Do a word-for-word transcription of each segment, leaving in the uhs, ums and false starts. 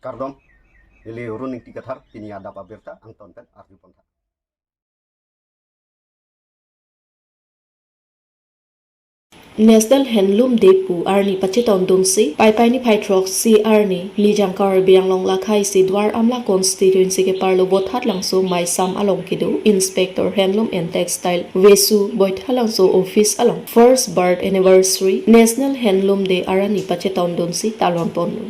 Kardom, neli Arun Ingti Kathar, pini adap abirta angton pen arju pon tha. National Handloom Day pu arni pachetongdunsi, Paipai niphai throksi arni, Lijang Karbi Anglong lakhai isi Duar Amla constituency keparlo Bothatlangso Maisam along kedo Inspector Handloom and Textile Vesu Boithalangso office along first birth anniversary National Handloom Day arni pachetongdunsi talon ponlo.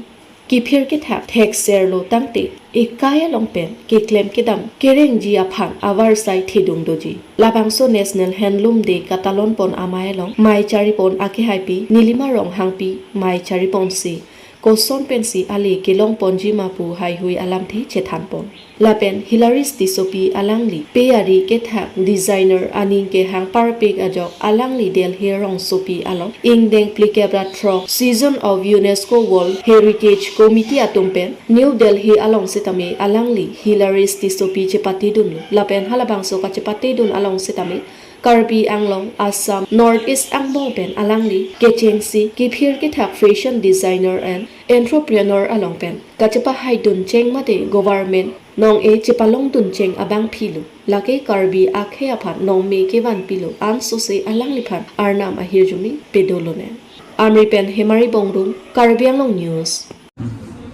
Kiphir kethak thekserlo tangte ekai along pen keklem kedam kerengji aphan avarsai thedung doji. Labangso National Handloom Day katalon pon amei along mei charipon akehaipi Nilima Ronghangpi mei chariponsi koson pensi ale kelong ponji ma pu haihui alamthe chethan pon. Lapen Hilarius Tissopi alangli pe ari kethak designer aning kehang parpik ajok alangli Delhi rongsopi along ingdeng phlikep ra throk season of UNESCO World Heritage Committee atum pen New Delhi along setame alangli Hilarius Tissopi chepatedunlo. Lapen halabangso kachepatedun along setame Karbi Anglong, Assam, North East angbong pen alangli kechengsi kiphir kethak fashion designer and entrepreneur along pen kachepahaidun cheng mate government nong-e chepalongdun cheng abangphi lo. Lake Karbi akhei aphan nongme kevanpi lo ansose alangliphan arnam ahirjume pedolonang. Amri pen Hemari Bongrung, Karbi Anglong News.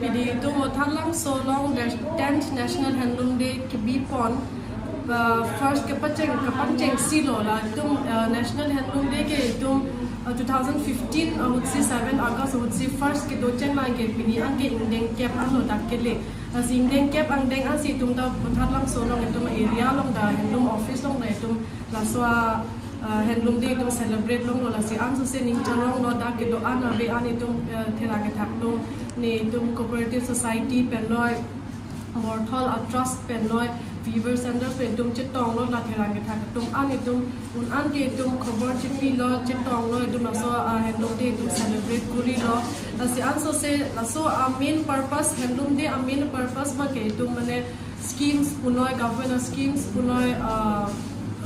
Pini itum Bothatlangso along tenth National Handloom Day kebi pon, uh, first kepacheng, kepachengsi lo la itum, uh, National Handloom Day ke itum, uh, two thousand fifteen, uh, ahutsi seven August ahutsi first kedocheng lang ke pini anke ingdeng kep anlo dak kele. Lasi ingdeng kep angdeng ansi itum ta Bothatlangso along itum area along ta handloom office along ta itum laso a, ah, handloom day itum celebrate longlo, lasi ansose ning chalonglo dak kedo-an ave an itum, eh, therang kethak atum, ne itum cooperative society pen loi, Morthol a trust pen loi, weaver center pen itum chetonglo, la therang kethak atum an itum un an ke itum khobor chepilo, chetonglo itum laso, ah, handloom day itum celebrate kurilo. Lasi ansose laso a main purpose, handloom day a main purpose abang ke itum mane schemes punoi, government schemes punoi, ah,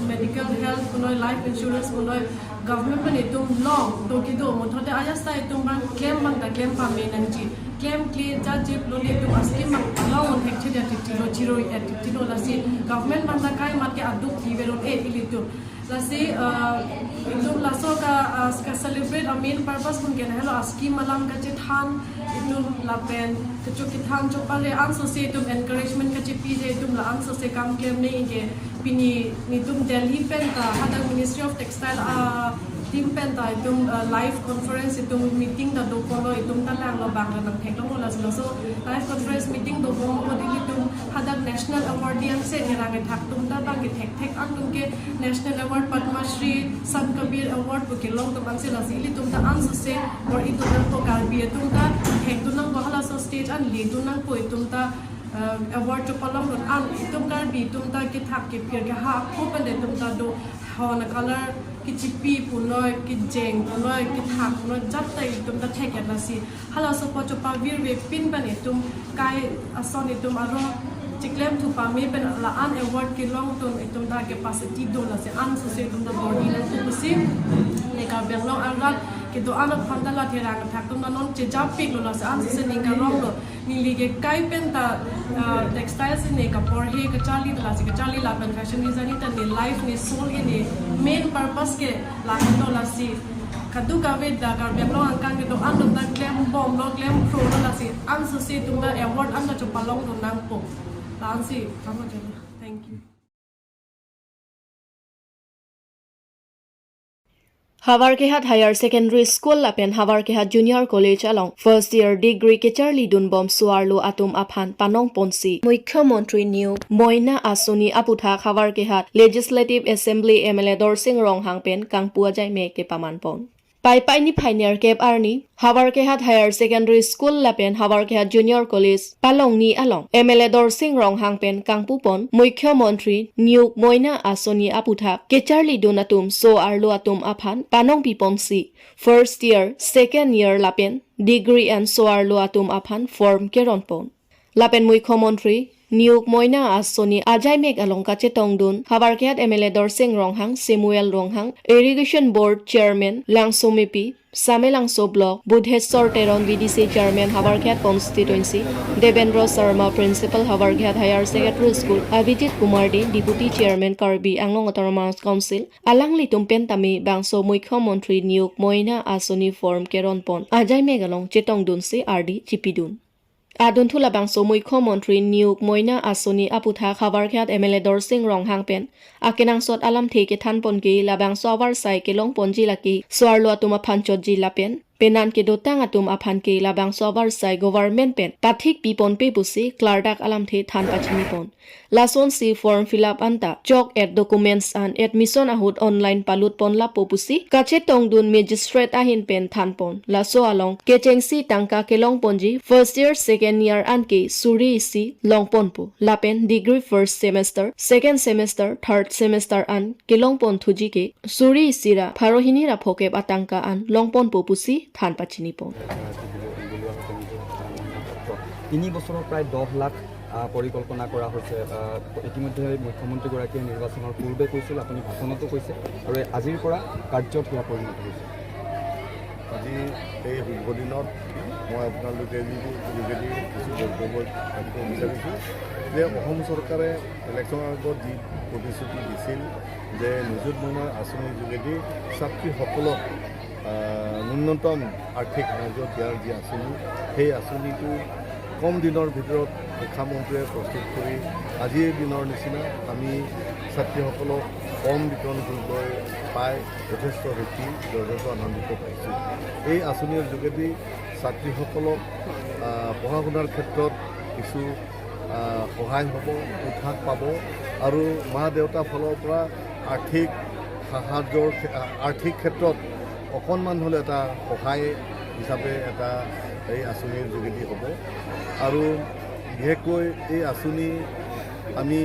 medical health punoi, life insurance punoi, government pen itum long do kedo, muthote ajat ta itum abang klem abang ta klem pame nangji. Klem kle ja jip lo le itum a scheme abang long un thekche ja titi lo, chiro ya titi lo, lasi government abang ta kai mat ke aduk iveron e ilitum. Lasi, ah, itum laso ka, ah, ka celebrate a main purpose pun ke lahelo a scheme alam kachethan itum lapen kecho kethan chopale ansose itum encouragement kachepi je itum la ansose kam klem ne ke pini netum Delhi pen ta hadak Ministry of Textile, ah, team pen ta itum, ah, live conference itum meeting ta doponlo, itum ta langlo bang ta nangtheklonglo, laso live conference meeting dobom ko di itum hadak national award di anse therang kethak atum ta bang ke thekthek atum ke National Award, Padma Shri, Sant Kabir Award pu kelong atum anse, lasi ilitum ta ansose bor-idun nangpo, Karbi atum ta thekdun nangpo, halaso stage an ledun nangpo, itum ta, eh, award chopalongdun an itum Karbi atum ta kethak kephir keha ko pen itum ta do, hon a color kechipi punoi, kejeng punoi, kethak punoi, jat ta itum ta thek ya, lasi halaso pu chopavirve pin pen itum kai ason itum aro chiklem thu pame pen la an award kelong atum itum ta capacity do, lasi ansose itum ta bor-i nangpo pusi ne Karbi Anglong arat kedo-an aphan ta la therang kethak atum ta non chejapiklo, lasi ansose ne kalonglo. Neli ke kai pen ta, ah, textile si ne kaporhe kacharli ta, lasi kacharli lapen fashion design ta ne life ne soul ke ne main purpose ke lahenlo, lasi kadokave ta Karbi Anglong angkang kedo-an atum ta klembomlo, klem krolo, lasi ansose itum ta award an ta chopalongdun nangpo. La ansi, thank you. Havarkehat Higher Secondary School lapen Havarkehat Junior College along first year degree kecharlidunbom so-arlo atum aphan panongponsi Mukhyamantri New Moina Asoni aputhak Havarkehat Legislative Assembly M L A Dorsing Ronghang pen kangpu ajaime kepamanpon. Paipai niphai nerkep arni, Havarkehat Higher Secondary School lapen Havarkehat Junior College palongni along M L A Dorsing Ronghang pen kangpupon Mukhyamantri New Moina Asoni aputhak kecharlidun atum so-arlo atum aphan panongpiponsi first year, second year lapen degree an so-arlo atum aphan form keronpon. Lapen Mukhyamantri Niyog Moina Asoni ajaimek along kachetongdun Howraghat M L A Dorsing Ronghang, Samuel Ronghang, Irrigation Board Chairman Langsomepi, Samelangso Block, Budheswar Teron V D C Chairman Howraghat Constituency, Devendra Sharma Principal Howraghat Higher Secondary School, Abhijit Kumar Dey Deputy Chairman Karbi Anglong Autonomous Council, alanglitum pen tame bangso Mukhyamantri Niyog Moina Asoni form keronpon ajaimek along chetongdunsi ardi chipidun. Adunthu labangso Mukhyamantri Niyog Moina Asoni aputhak Howraghat M L A Dorsing Ronghang pen akenangsot alamthe kethanpon ke labangso avarsai kelongponji lake so-arlo atum aphan chotji lapen penan kedotang atum aphan ke labangso avarsai government pen pathik piponpe pusi klardak alamthe than pachinipon. Lasonsi form fill up anta chok et documents an admission ahut online palutpon lapo pusi kachetongdun magistrate ahin pen thanpon. Laso along kechengsi tangka kelongponji first year, second year an ke suri isi longponpo. Lapen degree first semester, second semester, third semester an kelongpon thuji ke suri isi ra pharo hini ra phokep atangka an longponpo pusi than pachinipon. তিনি বছৰৰ প্ৰায় দহ লাখ আহ, পৰিকল্পনা কৰা হৈছে। আহ, ইতিমধ্যে মুখ্যমন্ত্ৰীগৰাকীয়ে নিৰ্বাচনৰ পূৰ্বে কৈছিল, আপুনি ভাষণতো কৈছে, আৰু আজিৰ পৰা কাৰ্যত সেয়া পৰিণত হৈছে। আজি এই শুভ দিনত মই আপোনালোকে যিটো যোগেদি কিছু বক্তব্য ৰাখিব বিচাৰিছোঁ যে অসম চৰকাৰে ইলেকশ্যনৰ আগত যি প্ৰতিশ্ৰুতি দিছিল যে নিযুত মইনা আঁচনিৰ যোগেদি ছাত্ৰীসকলক আহ, ন্যূনতম আৰ্থিক সাহায্য দিয়াৰ যি আঁচনি, সেই আঁচনিটো কম দিনৰ ভিতৰত শিক্ষামন্ত্ৰীয়ে প্ৰস্তুত কৰি আজিৰ দিনৰ নিচিনা আমি ছাত্ৰীসকলক কম বেতন শুল্কৰে পাই যথেষ্ট সুখী, যথেষ্ট আনন্দিত পাইছোঁ। এই আঁচনিৰ যোগেদি ছাত্ৰীসকলক আহ, পঢ়া শুনাৰ ক্ষেত্ৰত কিছু আহ, সহায় হ'ব, উৎসাহ পাব আৰু মা দেউতাৰ ফালৰ পৰা আৰ্থিক সাহায্যৰ ক্ষে- আ- আৰ্থিক ক্ষেত্ৰত অকণমান হ'লেও এটা সহায় হিচাপে এটা এই আঁচনিৰ যোগেদি হ'ব। আৰু বিশেষকৈ এই আঁচনি আমি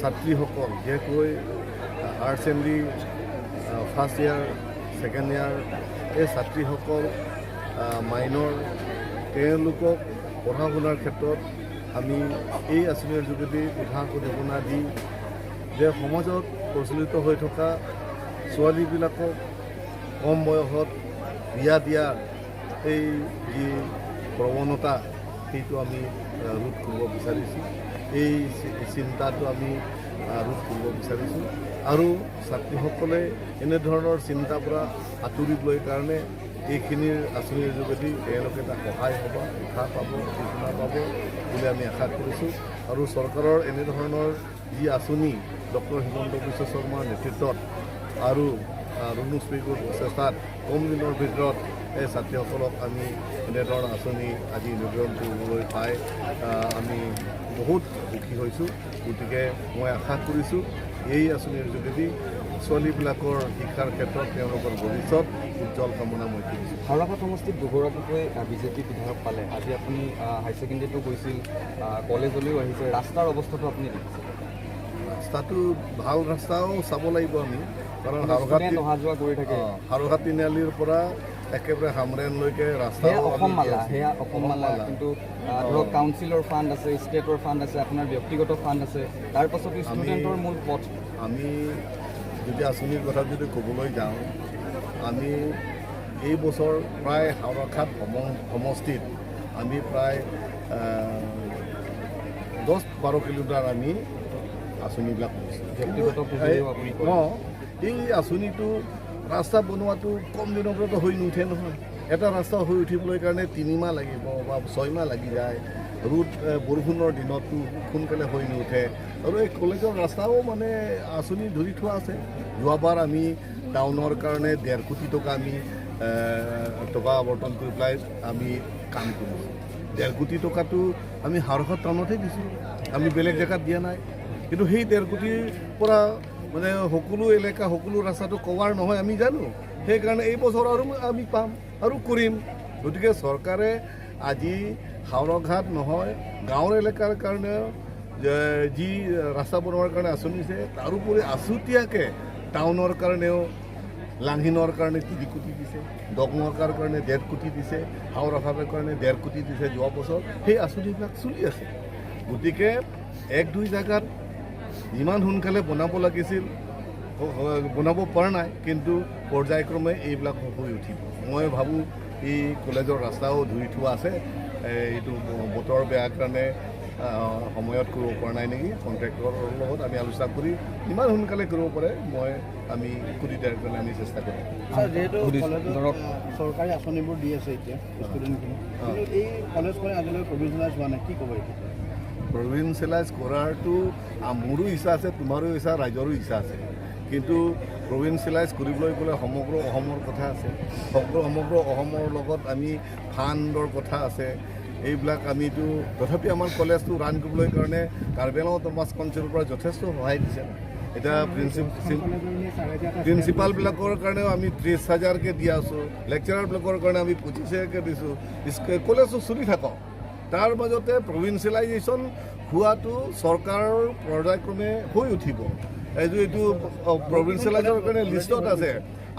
ছাত্ৰীসকল, বিশেষকৈ arts and D first year, second year এই ছাত্ৰীসকল, মাইনৰ, তেওঁলোকক পঢ়া শুনাৰ ক্ষেত্ৰত আমি এই আঁচনিৰ যোগেদি উৎসাহ উদ্দীপনা দি যে সমাজত প্ৰচলিত হৈ থকা ছোৱালীবিলাকক কম বয়সত বিয়া দিয়াৰ এই যি প্ৰৱণতা, সেইটো আমি আহ, ৰোধ কৰিব বিচাৰিছোঁ। এই চি- চিন্তাটো আমি আহ, ৰোধ কৰিব বিচাৰিছোঁ আৰু ছাত্ৰীসকলে এনেধৰণৰ চিন্তাৰ পৰা আঁতৰিবলৈ কাৰণে এইখিনিৰ আঁচনিৰ যোগেদি তেওঁলোকে এটা সহায় হ'ব, উৎসাহ পাব, উদ্দীপনা পাব বুলি আমি আশা কৰিছোঁ। আৰু চৰকাৰৰ এনেধৰণৰ যি আঁচনি ডক্টৰ হিমন্ত বিশ্ব শৰ্মাৰ নেতৃত্বত আৰু আহ, ৰুণুজ পেগুৰ প্ৰচেষ্টাত কম দিনৰ ভিতৰত এই ছাত্ৰীসকলক আমি এনেধৰণৰ আঁচনি আজি অনুমোদন কৰিবলৈ পাই আহ, আমি বহুত সুখী হৈছোঁ। গতিকে মই আশা কৰিছোঁ এই আঁচনিৰ যোগেদি ছোৱালীবিলাকৰ শিক্ষাৰ ক্ষেত্ৰত তেওঁলোকৰ ভৱিষ্যত উজ্জ্বল কামনা মই কৰিছোঁ। হাওৰাঘাট সমষ্টিত দুগৰাকীকৈ বিজেপি বিধায়ক পালে। আজি আপুনি হাই ছেকেণ্ডেৰীতো গৈছিল, আহ, কলেজলৈও আহিছে, ৰাস্তাৰ অৱস্থাটো আপুনি দেখিছে? ৰাস্তাটো ভাল ৰাস্তাও চাব লাগিব আমি, কাৰণ ষ্টুডেণ্ট হাওৰাঘাট অহা যোৱা কৰি থাকে। অ, হাওৰাঘাট তিনিআলিৰ পৰা একেবাৰে হামৰেণলৈকে ৰাস্তা সেয়া অসম মালা, সেয়া অসম মালা। কিন্তু আহ, ধৰক কাউন্সিলৰ ফাণ্ড আছে, ষ্টেটৰ ফাণ্ড আছে, আপোনাৰ ব্যক্তিগত ফাণ্ড আছে, তাৰ পাছতো ষ্টুডেণ্টৰ মূল পথ। আমি যদি আঁচনিৰ কথা যদি ক'বলৈ যাওঁ, আমি এই বছৰ প্ৰায় হাওৰাঘাট সম- সমষ্টিত আমি প্ৰায় আহ, দহ বাৰ কিলোমিটাৰ আমি আঁচনিবিলাক লৈছোঁ। ব্যক্তিগত কিন্তু পুঁজিৰেও এই- আপুনি কৰে। অ, এই আঁচনিটো ৰাস্তা বনোৱাটো কম দিনৰ ভিতৰতে হৈ নুঠে নহয়। এটা ৰাস্তা হৈ উঠিবলৈ কাৰণে তিনিমাহ লাগিব বা ছয়মাহ লাগি যায়। ৰ'দ এ, বৰষুণৰ দিনততো সোনকালে হৈ নুঠে। আৰু এই কলেজৰ ৰাস্তাও মানে আঁচনি ধৰি থোৱা আছে। যোৱাবাৰ আমি টাউনৰ কাৰণে ডেৰ কোটি টকা আমি এ, টকা আৱৰ্তন কৰি পেলাই আমি কাম কৰিছোঁ। ডেৰ কোটি টকাটো আমি হাওৰাঘাট টাউনতহে দিছোঁ, আমি বেলেগ জেগাত দিয়া নাই। কিন্তু সেই ডেৰ কোটিৰ পৰা মানে সকলো এলেকা, সকলো ৰাস্তাটো কভাৰ নহয়, আমি জানো। সেইকাৰণে এই বছৰ আৰু আমি পাম আৰু কৰিম। গতিকে চৰকাৰে আজি হাওৰাঘাট নহয়, গাঁৱৰ এলেকাৰ কাৰণে যে যি ৰাস্তা বনোৱাৰ কাৰণে আঁচনি দিছে, তাৰোপৰি আছুতীয়াকৈ টাউনৰ কাৰণেও লাংহিনৰ কাৰণে তিনি কোটি দিছে, দকমকাৰ কাৰণে ডেৰ কোটি দিছে, হাওৰাঘাটৰ কাৰণে ডেৰ কোটি দিছে যোৱা বছৰ। সেই আঁচনিবিলাক চলি আছে। গতিকে এক দুই জাগাত যিমান সোনকালে বনাব লাগিছিল, হ-, হ-, বনাব পৰা নাই, কিন্তু পৰ্যায়ক্ৰমে এইবিলাক হৈ উঠিব। মই ভাবোঁ এই কলেজৰ ৰাস্তাও ধুই থোৱা আছে, এ, এইটো বতৰ বেয়া কাৰণে, আহ, সময়ত কৰিব পৰা নাই নেকি, কণ্ট্ৰেক্টৰৰ লগত আমি আলোচনা কৰি যিমান সোনকালে কৰিব পাৰে মই, আমি কৰি দিয়াৰ কাৰণে আমি চেষ্টা কৰিম। ছাৰ, যিহেতু সুধিছোঁ, কলেজত, ধৰক আহ, চৰকাৰী আঁচনিবোৰ দি আছে এতিয়া ষ্টুডেণ্টখিনি, অ। কিন্তু এই কলেজখনে আজিলৈ প্ৰভিঞ্চিয়েলাইজ হোৱা নাই, কি ক'ব এতিয়া? প্ৰভিঞ্চিয়েলাইজ কৰাৰটো, আ, মোৰো ইচ্ছা আছে, তোমাৰো ইচ্ছা, ৰাইজৰো ইচ্ছা আছে, কিন্তু প্ৰভিঞ্চিয়েলাইজ কৰিবলৈ গ'লে সমগ্ৰ অসমৰ কথা আছে। সমগ্ৰ, সমগ্ৰ অসমৰ লগত আমি ফাণ্ডৰ কথা আছে। এইবিলাক আমিতো, তথাপি আমাৰ কলেজটো ৰান কৰিবলৈ কাৰণে কাৰ্বি আংলং অট'নমাছ কাউন্সিলৰ পৰা যথেষ্ট সহায় দিছে। এতিয়া প্ৰিন্সিপ-, প্ৰিন্সিপালবিলাকৰ কাৰণেও আমি ত্ৰিছ হাজাৰকৈ দি আছোঁ, লেকচাৰাৰবিলাকৰ কাৰণে আমি পঁচিছ হাজাৰকৈ দিছোঁ। ইস্ক-, কলেজটো চলি থাকক। তাৰ মাজতে প্ৰভিঞ্চিয়েলাইজেশ্যন হোৱাটো চৰকাৰৰ পৰ্যায়ক্ৰমে হৈ উঠিব। এইটো, এইটো, অ, প্ৰভিঞ্চিয়েলাইজৰ কাৰণে লিষ্টত আছে।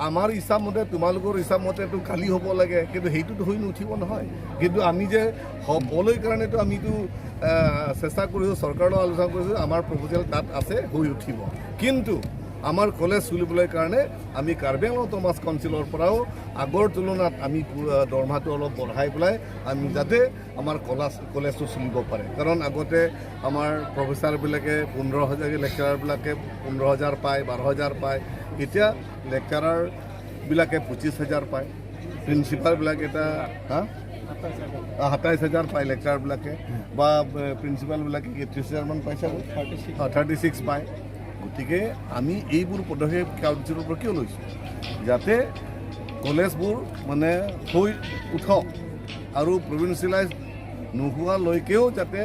আমাৰ ইচ্ছামতে, তোমালোকৰ ইচ্ছামতেতো কালি হ'ব লাগে, কিন্তু সেইটোতো হৈ নুঠিব নহয়। কিন্তু আমি যে হ'বলৈ কাৰণেতো আমিতো, আহ, চেষ্টা কৰিছোঁ, চৰকাৰৰ লগত আলোচনা কৰিছোঁ, আমাৰ প্ৰপ'জেল তাত আছে, হৈ উঠিব। কিন্তু আমাৰ কলেজ চলিবলৈ কাৰণে আমি কাৰ্বি আংলং অট'নমাছ কাউন্সিলৰ পৰাও আগৰ তুলনাত আমি পু-, আহ, দৰমহাটো অলপ বঢ়াই পেলাই আমি যাতে আমাৰ কলাছ-, কলেজটো চলিব পাৰে। কাৰণ আগতে আমাৰ প্ৰফেচাৰবিলাকে পোন্ধৰ হাজাৰ, লেকচাৰাৰবিলাকে পোন্ধৰ হাজাৰ পায়, বাৰ হাজাৰ পায়। এতিয়া লেকচাৰাৰবিলাকে পঁচিছ হাজাৰ পায়, প্ৰিন্সিপালবিলাকে এটা, হা? আ, সাতাইছ হাজাৰ পায় লেকচাৰাৰবিলাকে, বা, এ, প্ৰিন্সিপালবিলাকে কি ত্ৰিছ হাজাৰমান পাইছে? অ, থাৰ্টি ছিক্স পায়। গতিকে আমি এইবোৰ পদক্ষেপ কাউন্সিলৰ পৰা কিয় লৈছোঁ? যাতে কলেজবোৰ মানে হৈ উঠক আৰু প্ৰভিঞ্চিয়েলাইজ নোহোৱালৈকেও যাতে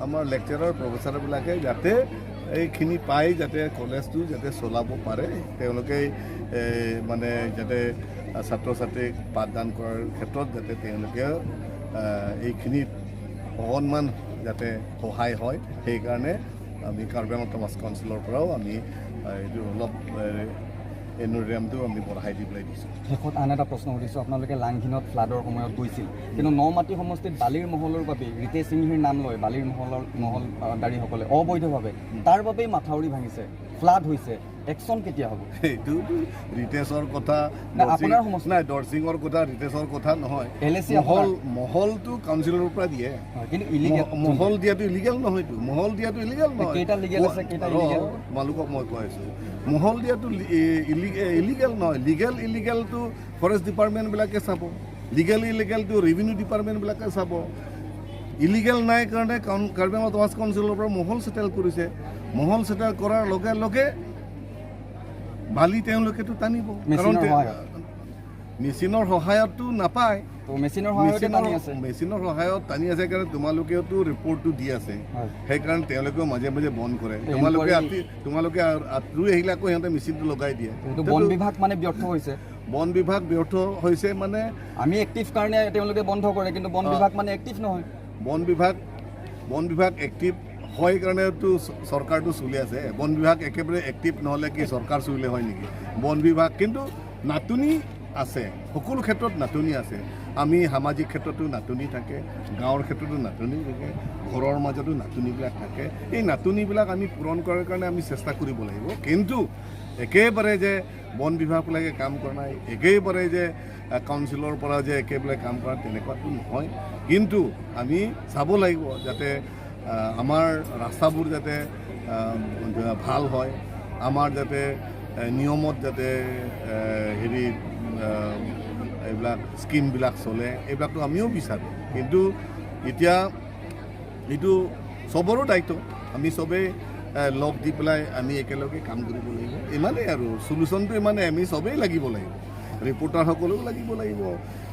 আমাৰ লেকচাৰাৰ, প্ৰফেচাৰবিলাকে যাতে এইখিনি পাই যাতে কলেজটো যাতে চলাব পাৰে, তেওঁলোকে, এ, মানে যাতে ছাত্ৰ ছাত্ৰীক পাঠদান কৰাৰ ক্ষেত্ৰত যাতে তেওঁলোকে, আ, এইখিনিত অকণমান যাতে সহায় হয়, সেইকাৰণে আমি কাৰ্বি আংলং অট'নমাছ কাউন্সিলৰ পৰাও আমি, আ, এইটো অলপ, এ, এনঅ'ৰিয়ামটো আমি বঢ়াই দি পেলাই দিছোঁ। শেষত আন এটা প্ৰশ্ন সুধিছোঁ, আপোনালোকে লাংঘিনত ফ্লাডৰ সময়ত গৈছিল, কিন্তু নমাটি সমষ্টিত বালিৰ মহলৰ বাবে ৰিতেশ সিংহীৰ নাম লৈ বালিৰ মহলৰ, মহল, আ, দাৰীসকলে অবৈধভাৱে, তাৰ বাবেই মাথাউৰি ভাঙিছে, ফ্লাড হৈছে, একশ্যন কেতিয়া হ'ব? এইটো ৰিতেশৰ কথা, নাই, দৰসিং-, আপোনাৰ সমষ্টি। নাই, দৰসিঙৰ কথা, ৰিতেশৰ কথা নহয়। এল এ চি মহল, আপোনাৰ। মহলটো কাউন্সিলৰ পৰা দিয়ে। হয়, কিন্তু ইলিগেল মহ-, মহল দিয়াটো ইলিগেল নহয়তো। মহল দিয়াটো ইলিগেল তে নহয়। কেইটা লিগেল আছে, কেইটা ৰ-, ইলিগেল? তোমালোকক মই কৈ আছোঁ। মহল দিয়াটো লি-, এ, ইলি-, এ, ইলিগেল নহয়। লিগেল ইলিগেলটো ফৰেষ্ট ডিপাৰ্টমেণ্টবিলাকে চাব। লিগেল ইলিগেলটো ৰেভিনিউ ডিপাৰ্টমেণ্টবিলাকে চাব। ইলিগেল নাই কাৰণে কাউন-, কাৰ্বি আংলং অট'নমাছ কাউন্সিলৰ পৰা মহল ছেটেল কৰিছে। মহল ছেটেল কৰাৰ লগে লগে বালি তেওঁলোকেতো টানিব। মেচিনৰ কাৰণ তে-, সহায়ত। মেচিনৰ সহায়ততো নাপায়। তো মেচিনৰ সহায়তে মেচিনৰ, টানি আছে। মেচিনৰ সহায়ত টানি আছে কাৰণে তোমালোকেওতো ৰিপৰ্টটো দি আছে। হয়। সেইকাৰণে তেওঁলোকেও মাজে মাজে বন্ধ কৰে। এই তোমালোকে ইনকুৱাৰী আতি-, তোমালোকে আ-, আঁতৰি আহিলে আকৌ সিহঁতে মেচিনটো লগাই দিয়ে। এইটো বন বিভাগ মানে ব্যৰ্থ হৈছে। বন বিভাগ ব্যৰ্থ হৈছে মানে আমি এক্টিভ কাৰণে তেওঁলোকে বন্ধ কৰে, কিন্তু বন অ। বিভাগ মানে এক্টিভ নহয়। বন বিভাগ, বন বিভাগ এক্টিভ হয় কাৰণেতো চ-, চৰকাৰটো চলি আছে। বন বিভাগ একেবাৰে এক্টিভ নহ'লে কি চৰকাৰ চলিলে হয় নেকি? বন বিভাগ কিন্তু নাটনি আছে, সকলো ক্ষেত্ৰত নাটনি আছে। আমি সামাজিক ক্ষেত্ৰতো নাটনি থাকে, গাঁৱৰ ক্ষেত্ৰতো নাটনি থাকে, ঘৰৰ মাজতো নাটনিবিলাক থাকে। এই নাটনিবিলাক আমি পূৰণ কৰাৰ কাৰণে আমি চেষ্টা কৰিব লাগিব। কিন্তু একেবাৰে যে বন বিভাগবিলাকে কাম কৰা নাই, একেবাৰে যে, আ, কাউন্সিলৰ পৰা যে একেবাৰে কাম কৰা তেনেকুৱাতো নহয়। কিন্তু আমি চাব লাগিব যাতে, আ, আমাৰ ৰাস্তাবোৰ যাতে, আ, ভাল হয়, আমাৰ যাতে, এ, নিয়মত যাতে, এ, হেৰি, আ, এইবিলাক স্কিমবিলাক চলে, এইবিলাকতো আমিও বিচাৰোঁ। কিন্তু এতিয়া এইটো চবৰো দায়িত্ব। আমি চবেই, এ, লগ দি পেলাই আমি একেলগে কাম কৰিব লাগিব। ইমানেই আৰু, চলিউশ্যনটো ইমানেই, আমি চবেই লাগিব লাগিব। ৰিপৰ্টাৰসকলেও লাগিব লাগিব,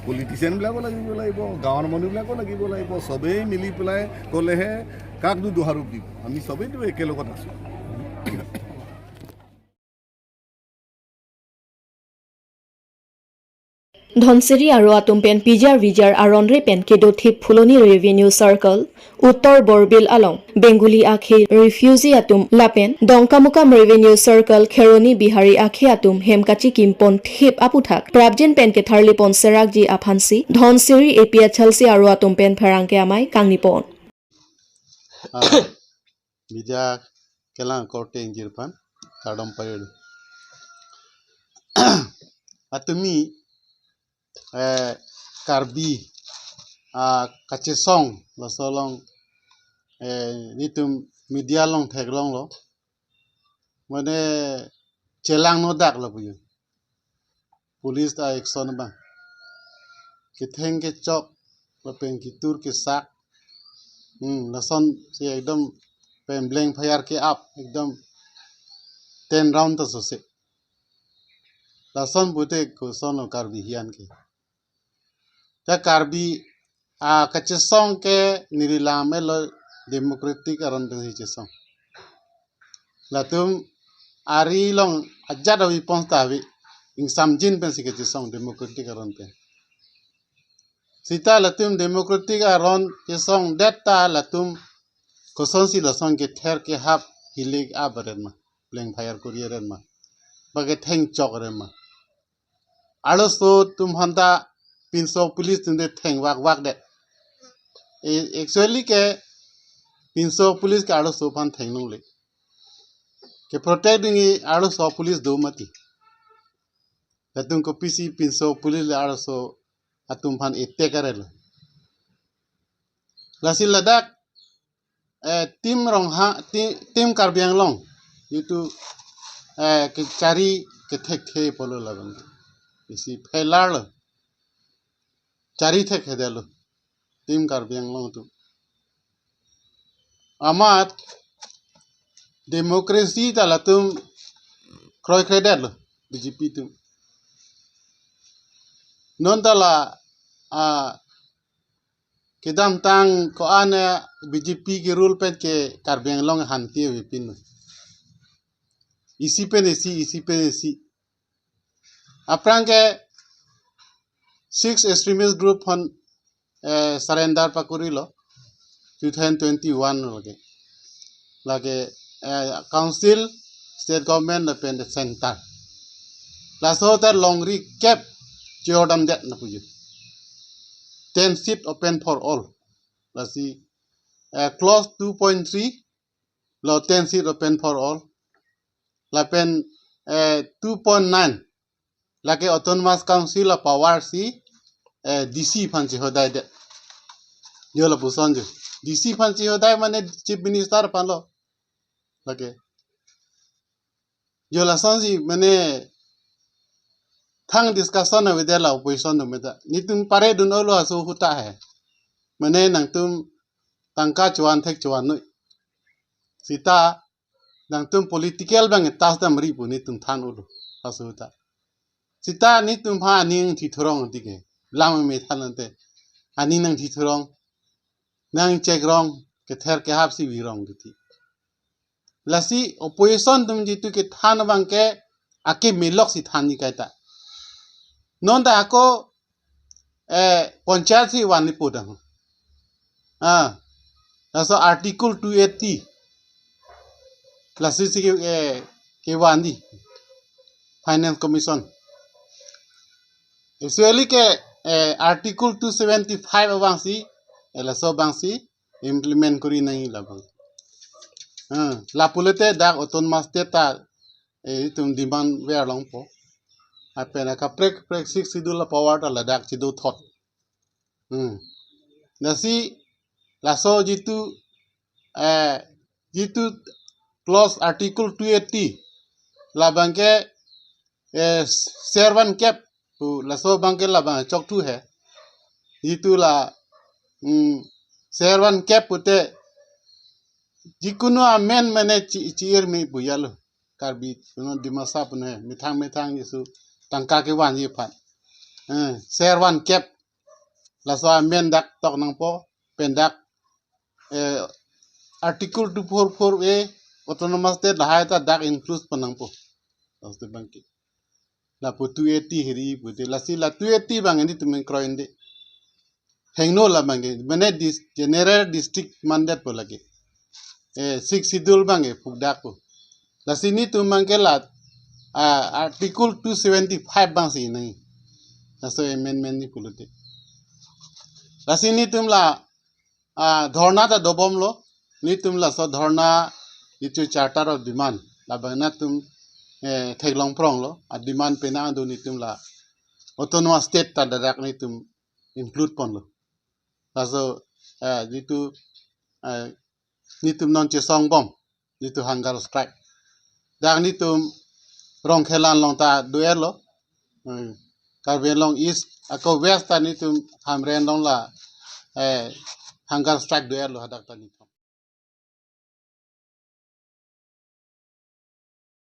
পলিটিচিয়ানবিলাকো লাগিব লাগিব, গাঁৱৰ মানুহবিলাকো লাগিব লাগিব। চবেই মিলি পেলাই ক'লেহে কাকনো দোহাৰোপ দিব? আমি চবেইতো একেলগত আছোঁ। Dhansiri aro atum pen pijar vijar aron re pen kedo thip Phuloni Revenue Circle, Uttor Borbil along Bengali akhei refugee atum lapen Dongkamukam Revenue Circle Kheroni Bihari akhei atum hem kachikim pon thip aputhak prapjin pen ketharli pon serakji aphansi Dhansiri A P H L C aro atum pen pherangke amei kangni pon. Ah, media kelang korte ingjir aphan kardom pajir. Atumi, eh, Karbi, ah, kachesong laso along, eh, nitum media along theklonglo. Mane chelangno dak lapu jo. Police ta action abang. Ketheng kechok, lapen ketur kesak. Hmm, lason si ekdom pen blank fire ke-ap, ekdom ten round ta sose. Lason pute kosonlo Karbi hian ke. Ta Karbi, ah, kachesong ke neli lam-etlo, democratic aron pensi chesong. Latum ari along ajat avi pon ta avi, ingsamjin pensi kachesong democratic aron pen. Seta latum democratic aron chesongdet ta latum kosonsi lason kether kehap hilik ap aren ma, blank fire kori aren ma, ba ketheng chok aren ma. Arloso atum aphan ta pinso police atum te thengvakvakdet. E, actually ke pinso police ke arloso aphan thenglongle. Ke protect dingji arloso police do mati. Latum kopisi pinso police le arloso atum aphan attack arelo. Lasi ladak, eh, Team Ronghang, Team, Team Karbi Anglong, itu, eh, kechari kethekthe pulo labang. Isi phelarlo. Chari thekthedetlo. Team Karbi Anglong atum. Amat democracy ta latum kroikredetlo, B J P atum. Non ta la, ah, kedamtang ko-an, eh, B J P ke-rule pen ke Karbi Anglong hante avepin. Isi pen isi, isi pen isi. Aphrang ke six extremist group aphan, eh, surrender pakorilo two thousand twenty-one lake. Lake, eh, council, state government lapen the center. Laso ta longri kep chejordamdet na puji. Ten seat open for all. Lasi, eh, clause two point three lo ten seat open for all. Lapen, eh, two point nine lake Autonomous Council a-power si, eh, D C aphan chehodaidet. Jo lapuson jo. D C aphan chehodai mane Chief Minister aphanlo. Lake. Jo lasonsi mane thang discussion avedetlo opposition atum ta. Nitum paredun-olo aso ahut ta he. Mane nangtum tangka chovan thek chovan noi. Seta nangtum political abang tas damri pu nitum than-olo aso ahut ta. Seta nitum aphan aning thithurong tike. Lam me than ante. Aning nangthithurong, nangchekrong, kether kehap si virong kiti. Lasi opposition atum jitu kethan abang ke akemelok si thanji kaita. Non ta ako, eh, panchayat si vanji pu dang. Ah, laso Article two eighty. Lasi si ke, eh, kevanji Finance Commission. Actually ke, eh, Article two seventy-five abang si, eh, laso abang si implement kori nangji labang. Ah, lapulote dak Autonomous State ta, eh, itum demand ver longpo. Lapen akaprek prek Sixth Schedule a-power ta ladak chedothot. Hmm. Lasi laso jitu, eh, jitu clause Article two eighty labang ke, eh, servan kep pu laso abang ke labang chokthu he. Jitu la, hmm, servan kep pute jikunu amen mane chi, chi-ir me pu jalo. Karbi, kuno Dimasa pune, methang methang jisu tangka kevanji aphan. Eh, servan kep. Laso amen dak tok nangpo, pen dak, eh, Article two four four A, Autonomous State lahai ta dak include pon nangpo. Laso abang ke. Lapu two eighty hiri pute, lasi la two eighty abang nitum kroide. Hengno labang ke, mane dis-, general district mandetpo lake. Eh, Sixth Schedule abang ke pukdakpo. Lasi nitum abang ke la, ah, Article two seventy-five abang si nangji. Laso amendment ni pulote. Lasi nitum la, ah, dhorna ta dobomlo. netum laso dhorna, netum charter of demand, labang netum eh, theklong pronglo, a demand penang do netum la autonomous state ta dak netum include ponlo. Laso eh, netum eh, netum non chesong bom, netum hunger strike. Dak netum Rongkhelan along ta do-etlo. Hmm. Karbi Anglong East, ako West ta netum Hamren along la eh, hunger strike do-etlo hadak ta netum.